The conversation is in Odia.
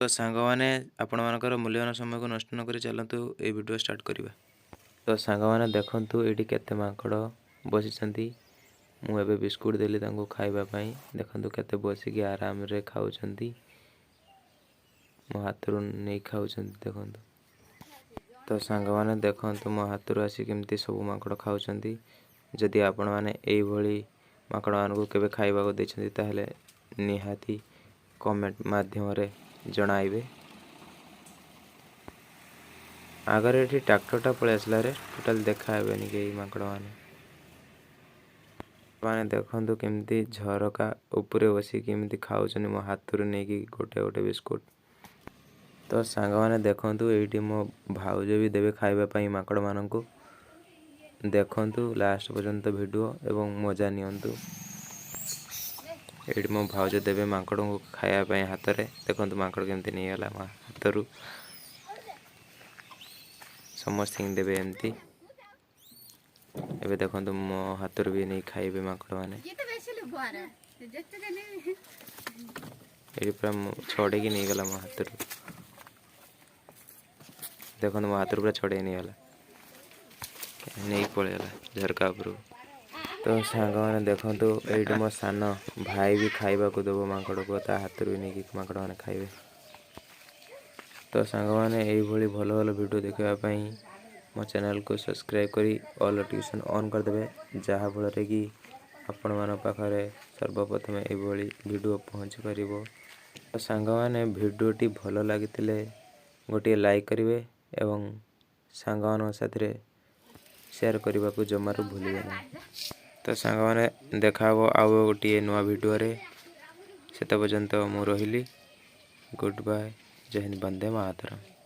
ତ ସାଙ୍ଗମାନେ, ଆପଣମାନଙ୍କର ମୂଲ୍ୟବାନ ସମୟକୁ ନଷ୍ଟ ନକରି ଚାଲନ୍ତୁ ଏଇ ଭିଡ଼ିଓ ଷ୍ଟାର୍ଟ କରିବା। ତ ସାଙ୍ଗମାନେ, ଦେଖନ୍ତୁ ଏଇଠି କେତେ ମାଙ୍କଡ଼ ବସିଛନ୍ତି। ମୁଁ ଏବେ ବିସ୍କୁଟ ଦେଲି ତାଙ୍କୁ ଖାଇବା ପାଇଁ। ଦେଖନ୍ତୁ କେତେ ବସିକି ଆରାମରେ ଖାଉଛନ୍ତି, ମୋ ହାତରୁ ନେଇ ଖାଉଛନ୍ତି ଦେଖନ୍ତୁ। ତ ସାଙ୍ଗମାନେ, ଦେଖନ୍ତୁ ମୋ ହାତରୁ ଆସି କେମିତି ସବୁ ମାଙ୍କଡ଼ ଖାଉଛନ୍ତି। ଯଦି ଆପଣମାନେ ଏଇଭଳି ମାଙ୍କଡ଼ମାନଙ୍କୁ କେବେ ଖାଇବାକୁ ଦେଇଛନ୍ତି, ତାହେଲେ ନିହାତି କମେଣ୍ଟ ମାଧ୍ୟମରେ ଜଣାଇବେ। ଆଗରେ ଏଠି ଟ୍ରାକ୍ଟରଟା ପଳେଇ ଆସିଲାରେ ଟୋଟାଲ ଦେଖା ହେବେନି କେହି ମାଙ୍କଡ଼ମାନେ। ମାନେ ଦେଖନ୍ତୁ କେମିତି ଝରକା ଉପରେ ବସିକି କେମିତି ଖାଉଛନ୍ତି ମୋ ହାତରୁ ନେଇକି ଗୋଟେ ଗୋଟେ ବିସ୍କୁଟ। ତ ସାଙ୍ଗମାନେ, ଦେଖନ୍ତୁ ଏଇଠି ମୋ ଭାଉଜ ବି ଦେବେ ଖାଇବା ପାଇଁ ମାଙ୍କଡ଼ମାନଙ୍କୁ। ଦେଖନ୍ତୁ ଲାଷ୍ଟ ପର୍ଯ୍ୟନ୍ତ ଭିଡ଼ିଓ ଏବଂ ମଜା ନିଅନ୍ତୁ। ଏଇଠି ମୋ ଭାଉଜ ଦେବେ ମାଙ୍କଡ଼ଙ୍କୁ ଖାଇବା ପାଇଁ ହାତରେ। ଦେଖନ୍ତୁ ମାଙ୍କଡ଼ କେମିତି ନେଇଗଲା ମୋ ହାତରୁ। ସମସ୍ତଙ୍କୁ ଦେବେ ଏମିତି। ଏବେ ଦେଖନ୍ତୁ, ମୋ ହାତରୁ ବି ନେଇ ଖାଇବେ ମାଙ୍କଡ଼ମାନେ। ଯେତେ ବେଶୀ ଲୋଭ ଆର ଯେତେ ଦେଲେ। ଏଇଠି ପୁରା ଛଡ଼େଇକି ନେଇଗଲା ମୋ ହାତରୁ। ଦେଖନ୍ତୁ, ମୋ ହାତରୁ ପୁରା ଛଡ଼େଇ ନେଇଗଲା, ନେଇକି ପଳେଇଗଲା ଝରକା ଉପରକୁ। ତ ସାଙ୍ଗମାନେ, ଦେଖନ୍ତୁ ଏଇଠି ମୋ ସାନ ଭାଇ ବି ଖାଇବାକୁ ଦେବ ମାଙ୍କଡ଼କୁ। ତା ହାତରୁ ବି ନେଇକି ମାଙ୍କଡ଼ମାନେ ଖାଇବେ। ତ ସାଙ୍ଗମାନେ, ଏଇଭଳି ଭଲ ଭଲ ଭିଡ଼ିଓ ଦେଖିବା ପାଇଁ ମୋ ଚ୍ୟାନେଲକୁ ସବସ୍କ୍ରାଇବ୍ କରି ଅଲ୍ ନୋଟିଫିକେସନ୍ ଅନ୍ କରିଦେବେ, ଯାହାଫଳରେ କି ଆପଣମାନଙ୍କ ପାଖରେ ସର୍ବପ୍ରଥମେ ଏଇଭଳି ଭିଡ଼ିଓ ପହଞ୍ଚି ପାରିବ। ତ ସାଙ୍ଗମାନେ, ଭିଡ଼ିଓଟି ଭଲ ଲାଗିଥିଲେ ଗୋଟିଏ ଲାଇକ୍ କରିବେ ଏବଂ ସାଙ୍ଗମାନଙ୍କ ସାଥିରେ ସେୟାର କରିବାକୁ ଜମାରୁ ଭୁଲିବେ ନାହିଁ। ତ ସାଙ୍ଗମାନେ, ଦେଖା ହେବ ଆଉ ଗୋଟିଏ ନୂଆ ଭିଡ଼ିଓରେ। ସେତେ ପର୍ଯ୍ୟନ୍ତ ମୁଁ ରହିଲି। Good bye. ଜୟ ହିନ୍ଦ, ବନ୍ଦେ ମାତରମ୍।